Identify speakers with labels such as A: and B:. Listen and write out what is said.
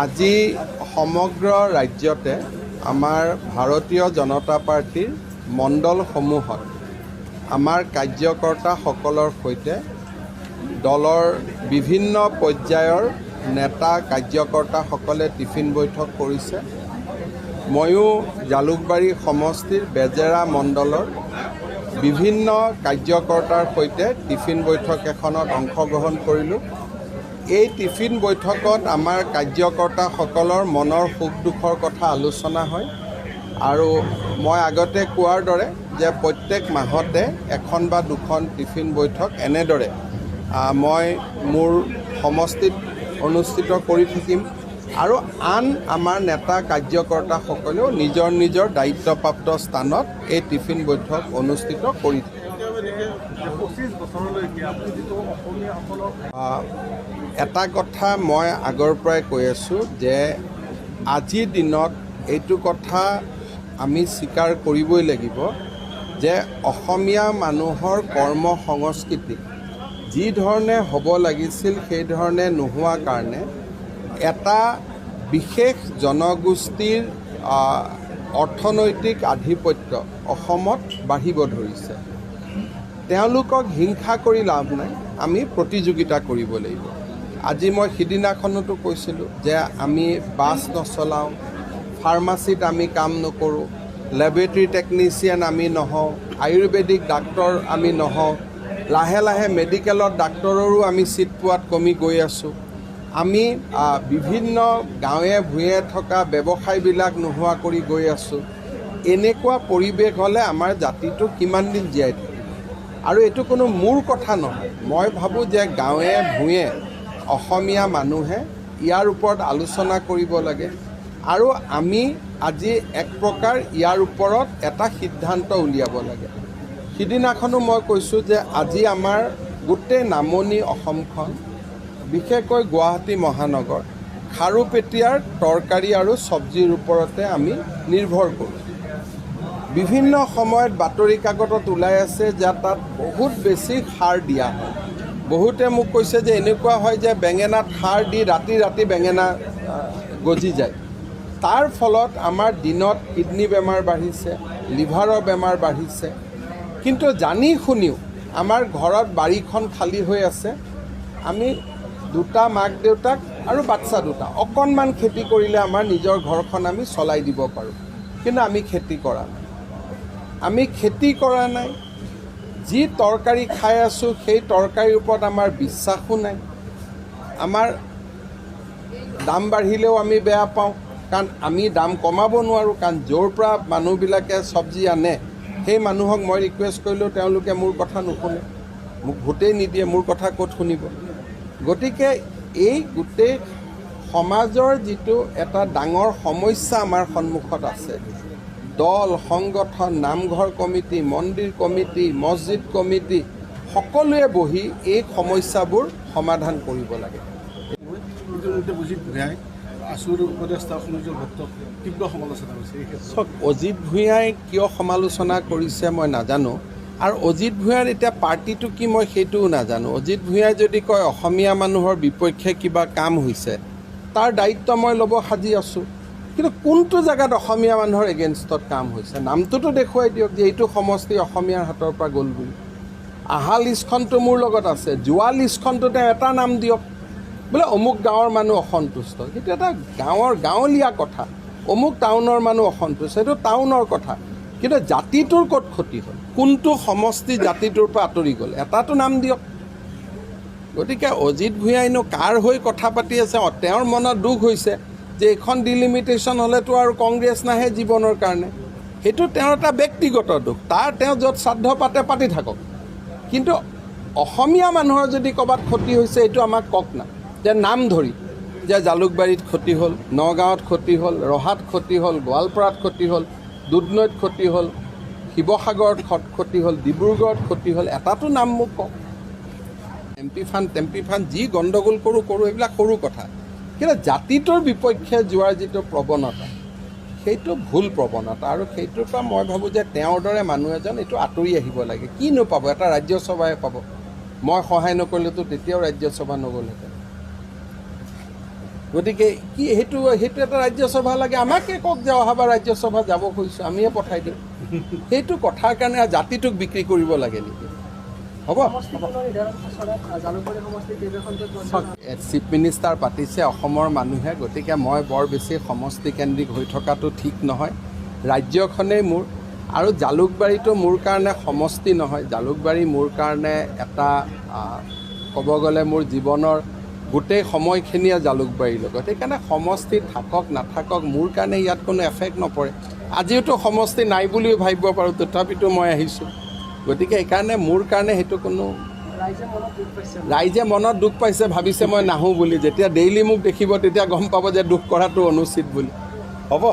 A: আজি সমগ্ৰ ৰাজ্যতে আমাৰ ভাৰতীয় জনতা পাৰ্টীৰ মণ্ডলসমূহত আমাৰ কাৰ্যকৰ্তাসকলৰ সৈতে দলৰ বিভিন্ন পৰ্যায়ৰ নেতা কাৰ্যকৰ্তাসকলে টিফিন বৈঠক কৰিছে। ময়ো জালুকবাৰী সমষ্টিৰ বেজেৰা মণ্ডলৰ বিভিন্ন কাৰ্যকৰ্তাৰ সৈতে টিফিন বৈঠক এখনত অংশগ্ৰহণ কৰিলোঁ। এই টিফিন বৈঠকত আমাৰ কাৰ্যকৰ্তাসকলৰ মনৰ সুখ দুখৰ কথা আলোচনা হয় আৰু মই আগতে কোৱাৰ দৰে যে প্ৰত্যেক মাহতে এখন বা দুখন টিফিন বৈঠক এনেদৰে মই মোৰ সমষ্টিত অনুষ্ঠিত কৰি থাকিম আৰু আন আমাৰ নেতা কাৰ্যকৰ্তাসকলেও নিজৰ নিজৰ দায়িত্বপ্ৰাপ্ত স্থানত এই টিফিন বৈঠক অনুষ্ঠিত কৰি থাকিব।
B: 25 বছৰলৈকে আপুনি যিটো অসমীয়াসকলক
A: এটা কথা মই আগৰ পৰাই কৈ আছোঁ যে আজিৰ দিনত এইটো কথা আমি স্বীকাৰ কৰিবই লাগিব যে অসমীয়া মানুহৰ কৰ্ম সংস্কৃতি যি ধৰণে হ'ব লাগিছিল, সেই ধৰণে নোহোৱা কাৰণে এটা বিশেষ জনগোষ্ঠীৰ অৰ্থনৈতিক আধিপত্য অসমত বাঢ়িব ধৰিছে। তেওঁলোকক হিংসা কৰি লাভ নাই, আমি প্ৰতিযোগিতা কৰিব লাগিব। আজি মই সিদিনাখনতো কৈছিলোঁ যে আমি বাছ নচলাওঁ, ফাৰ্মাচীত আমি কাম নকৰোঁ, লেবৰেটৰী টেকনিচিয়ান আমি নহওঁ, আয়ুৰ্বেদিক ডাক্তৰ আমি নহওঁ। লাহে লাহে মেডিকেলত ডাক্তৰৰো আমি ছিট পোৱাত কমি গৈ আছোঁ। আমি বিভিন্ন গাঁৱে ভূঞে থকা ব্যৱসায়বিলাক নোহোৱা কৰি গৈ আছোঁ। এনেকুৱা পৰিৱেশ হ'লে আমাৰ জাতিটো কিমান দিন জীয়াই থাকিব? আৰু এইটো কোনো মোৰ কথা নহয়। মই ভাবোঁ যে গাঁৱে ভূঞে অসমীয়া মানুহে ইয়াৰ ওপৰত আলোচনা কৰিব লাগে আৰু আমি আজি এক প্ৰকাৰ ইয়াৰ ওপৰত এটা সিদ্ধান্ত উলিয়াব লাগে। সিদিনাখনো মই কৈছোঁ যে আজি আমাৰ গোটেই নামনি অসমখন, বিশেষকৈ গুৱাহাটী মহানগৰ, খাৰুপেটীয়াৰ তৰকাৰী আৰু চব্জিৰ ওপৰতে আমি নিৰ্ভৰ কৰোঁ। বিভিন্ন সময়ত বাতৰি কাকতত ওলাই আছে যে তাত বহুত বেছি সাৰ দিয়া হয়। বহুতে মোক কৈছে যে এনেকুৱা হয় যে বেঙেনাত সাৰ দি ৰাতি ৰাতি বেঙেনা গজি যায়। তাৰ ফলত আমাৰ দিনত কিডনী বেমাৰ বাঢ়িছে, লিভাৰৰ বেমাৰ বাঢ়িছে। কিন্তু জানি শুনিও আমাৰ ঘৰত বাৰীখন খালী হৈ আছে। আমি দুটা মাক দেউতাক আৰু বাচ্ছা দুটা, অকণমান খেতি কৰিলে আমাৰ নিজৰ ঘৰখন আমি চলাই দিব পাৰোঁ। কিন্তু আমি খেতি কৰা নাই, আমি খেতি কৰা নাই। যি তৰকাৰী খাই আছোঁ, সেই তৰকাৰীৰ ওপৰত আমাৰ বিশ্বাসো নাই। আমাৰ দাম বাঢ়িলেও আমি বেয়া পাওঁ, কাৰণ আমি দাম কমাব নোৱাৰোঁ, কাৰণ য'ৰ পৰা মানুহবিলাকে চব্জি আনে, সেই মানুহক মই ৰিকুৱেষ্ট কৰিলেও তেওঁলোকে মোৰ কথা নুশুনে, মোক ভোটেই নিদিয়ে, মোৰ কথা ক'ত শুনিব? গতিকে এই গোটেই সমাজৰ যিটো এটা ডাঙৰ সমস্যা আমাৰ সন্মুখত আছে, দল সংগঠন, নামঘৰ কমিটি, মন্দিৰ কমিটি, মছজিদ কমিটি, সকলোৱে বহি এই সমস্যাবোৰ সমাধান কৰিব লাগে।
B: ইতিমধ্যে অজিত ভূঞাই আছুৰ উপদেষ্টা সমুজ্জ্বল ভট্টক তীব্ৰ সমালোচনা কৰিছে এই ক্ষেত্ৰত।
A: চাওক, অজিত ভূঞাই কিয় সমালোচনা কৰিছে মই নাজানো আৰু অজিত ভূঞাৰ এতিয়া পাৰ্টিটো কি, মই সেইটোও নাজানো। অজিত ভূঞাই যদি কয় অসমীয়া মানুহৰ বিপক্ষে কিবা কাম হৈছে, তাৰ দায়িত্ব মই ল'ব সাজি আছোঁ। কিন্তু কোনটো জেগাত অসমীয়া মানুহৰ এগেইনষ্টত কাম হৈছে, নামটোতো দেখুৱাই দিয়ক যে এইটো সমষ্টি অসমীয়াৰ হাতৰ পৰা গ'ল বুলি। আহা লিষ্টখনটো মোৰ লগত আছে, যোৱা লিষ্টখনটো তেওঁ এটা নাম দিয়ক, বোলে অমুক গাঁৱৰ মানুহ অসন্তুষ্ট। সেইটো এটা গাঁৱৰ গাঁৱলীয়া কথা। অমুক টাউনৰ মানুহ অসন্তুষ্ট, সেইটো টাউনৰ কথা। কিন্তু জাতিটোৰ ক'ত ক্ষতি হ'ল, কোনটো সমষ্টি জাতিটোৰ পৰা আঁতৰি গ'ল, এটাতো নাম দিয়ক। গতিকে অজিত ভূঞাইনো কাৰ হৈ কথা পাতি আছে? অঁ, তেওঁৰ মনত দুখ হৈছে যে এইখন ডিলিমিটেশ্যন হ'লেতো আৰু কংগ্ৰেছ নাহে জীৱনৰ কাৰণে। সেইটো তেওঁৰ এটা ব্যক্তিগত দুখ। তাৰ তেওঁ য'ত শ্ৰাদ্ধ পাতে পাতি থাকক। কিন্তু অসমীয়া মানুহৰ যদি ক'ৰবাত ক্ষতি হৈছে, এইটো আমাক কওক না, যে নাম ধৰি যে জালুকবাৰীত ক্ষতি হ'ল, নগাঁৱত ক্ষতি হ'ল, ৰহাত ক্ষতি হ'ল, গোৱালপাৰাত ক্ষতি হ'ল, দুধনৈত ক্ষতি হ'ল, শিৱসাগৰত ক্ষতি হ'ল, ডিব্ৰুগড়ত ক্ষতি হ'ল, এটাতো নাম মোক কওক। এম পি ফাণ্ড, টেম্পি ফাণ্ড যি গণ্ডগোল কৰোঁ কৰোঁ, এইবিলাক সৰু কথা। কিন্তু জাতিটোৰ বিপক্ষে যোৱাৰ যিটো প্ৰৱণতা, সেইটো ভুল প্ৰৱণতা আৰু সেইটোৰ পৰা মই ভাবোঁ যে তেওঁৰ দৰে মানুহ এজন এইটো আঁতৰি আহিব লাগে। কিনো পাব? এটা ৰাজ্যসভাই পাব। মই সহায় নকৰিলেতো তেতিয়াও ৰাজ্যসভা নগ'লহেঁতেন। গতিকে কি সেইটো সেইটো এটা ৰাজ্যসভা লাগে, আমাকে কওক যে অহাবাৰ ৰাজ্যসভা যাব খুজিছোঁ, আমিয়ে পঠাই দিম। সেইটো কথাৰ কাৰণে জাতিটোক বিক্ৰী কৰিব লাগে নেকি? হ'ব।
C: সমষ্টি পুনৰ নিৰ্ধাৰণ খচৰাত জালুকবাৰী সমষ্টিৰ কেইবাখনকৈ পঞ্চায়ত
A: চিফ মিনিষ্টাৰ পাতিছে অসমৰ মানুহে, গতিকে মই বৰ বেছি সমষ্টিকেন্দ্ৰিক হৈ থকাটো ঠিক নহয়। ৰাজ্যখনেই মোৰ, আৰু জালুকবাৰীটো মোৰ কাৰণে সমষ্টি নহয়। জালুকবাৰী মোৰ কাৰণে এটা ক'ব গ'লে মোৰ জীৱনৰ গোটেই সময়খিনিয়ে জালুকবাৰীৰ লগত। সেইকাৰণে সমষ্টি থাকক নাথাকক মোৰ কাৰণে ইয়াত কোনো এফেক্ট নপৰে। আজিওতো সমষ্টি নাই বুলিও ভাবিব পাৰোঁ, তথাপিতো মই আহিছোঁ। গতিকে সেইকাৰণে মোৰ কাৰণে সেইটো কোনো
C: ৰাইজে মনত দুখ পাইছে।
A: ৰাইজে মনত দুখ পাইছে, ভাবিছে মই নাহোঁ বুলি। যেতিয়া ডেইলি মোক দেখিব, তেতিয়া গম পাব যে দুখ কৰাটো অনুচিত বুলি। হ'ব।